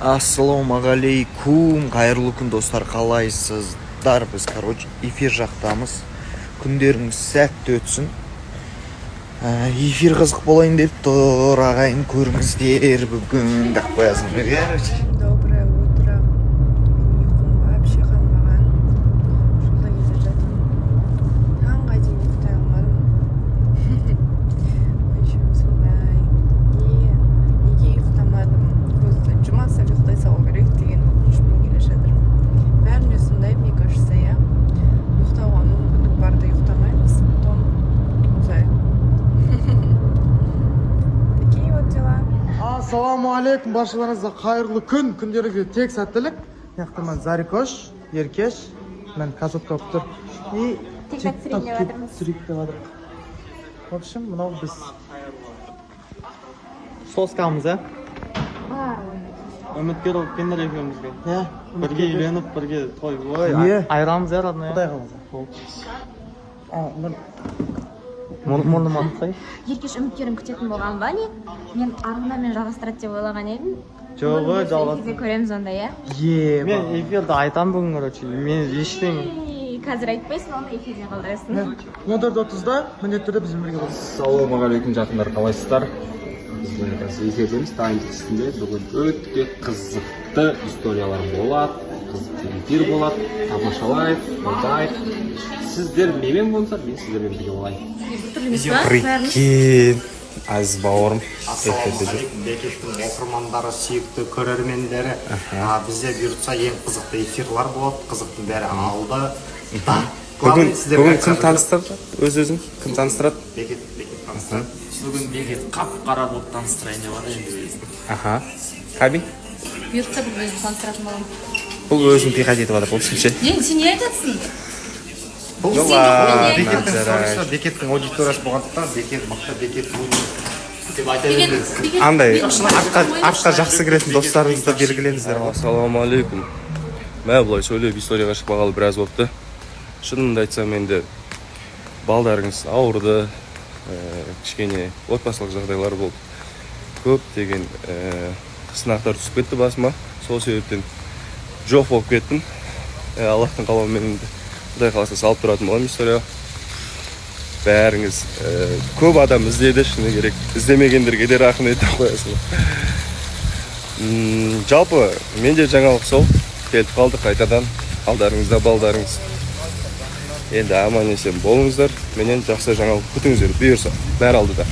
Ассалаумағалейкум, қайырлы күн, достар! Қалайсыздар? Біз, короче, эфир жақтамыз. Күндеріңіз сәтті өтсін. Эфир қызық болайын деп тұр, ағайын, көріңіздер бүгін деп қоясың, короче. Доброе утро. Менің ұйқым вообще қанбаған. Жолда келе жатырмын. Таңға дейін ұйықтай алмадым. В общем, солай. И неге ұйықтамадым? Көзді жұма салып ұйықтай салу керек деген өкінішпен келе жатырмын. Бәрінде сондай, мне кажется, иә. Ұйықтауға мүмкіндік барда ұйықтамаймыз, потом осылай. Такие вот дела. Ассалаумағалейкум, баршаларыңызға қайырлы күн! Күндеріңізге тек сәттілік! Мына жақта мен, Зарикош, Еркеш, мен красотка болып тұр и TikTok түсірейін деп жатырмыз. Түсірейік деп жатырмық. В общем, мынау біз Соскамыз, иә. Бар. Үміткер болып келіңдер екеумізге. Иә. Бірге үйленіп, бірге той, ой. Иә. Айырамыз, иә, родной. Құдай қаласа. А, Мұрныма атсай. Еркеш үміткерін күтетін болған ба, не? Мен Арғындамен жалғастырады деп ойлаған едім. Жоқ, ой, Бүгін жалғас. эфирде көреміз онда, иә? Е. Мен эфирде айтамын бүгін, короче, мен ештеңе. Ей, қазір айтпайсың, оны эфирде қалдырасың. 14:30-да міндетті түрде бізбен бірге болыңыз. Ассалаумағалейкум, жақындар, қалайсыздар? Біз бүгін қазір эфирдеміз, дайындық үстінде. Бүгін өте қызықты историялар болады, қызықты эфир болады. Тамашалайық, қолдайық. Сіздер менімен болыңыздар, мен сіздермен бірге болайын. Прикинь, Әзіз бауырым эфирде жүр. Ассалаумағалейкум, Бекеттің оқырмандары, сүйікті көрермендері! Бізде бұйыртса ең қызықты эфирлар болады, қызықтың бәрі алда да. Бүгін Главное, сіздер бүгін бәрі кім таныстырды өз өзін кім таныстырады? Бекет, Бекет таныстырады. Бүгін Бекет қап қара болып таныстырайын деп жатыр енді. Аха, Каби. Бұйыртса, бүгін өзім таныстыратын боламын. Бұл өзін пихать етіп жатыр, в общем ше. Не, сен не айтасың? Бұл Ну ладно, Бекеттің жарайды. сторисы, Бекеттің аудиториясы болғандықтан, Бекет мықты, Бекет деп айта Бекет, беріңіз. Бекет, Андай мен- артқа жақсы кіретін достарыңызды белгілеңіздер. Ассалаумағалейкум! Мә, былай сөйлеп, историяға шықпағалы біраз болыпты. Шынымды айтсам, енді балдарыңыз ауырды, кішкене отбасылық жағдайлар болды, көптеген сынақтар түсіп кетті басыма, сол себептен жоқ болып кеттім. Аллахтың қалауымен енді, құдай қаласа, салып тұратын боламын историяға. Бәріңіз, көп адам іздеді, шыны керек, іздемегендерге де рахмет деп қоясың. Жалпы менде жаңалық сол, келіп қалдық қайтадан алдарыңызда, балдарыңыз. Енді аман есен болыңыздар, менен жақсы жаңалық күтіңіздер, бұйырса, бәрі алдыда.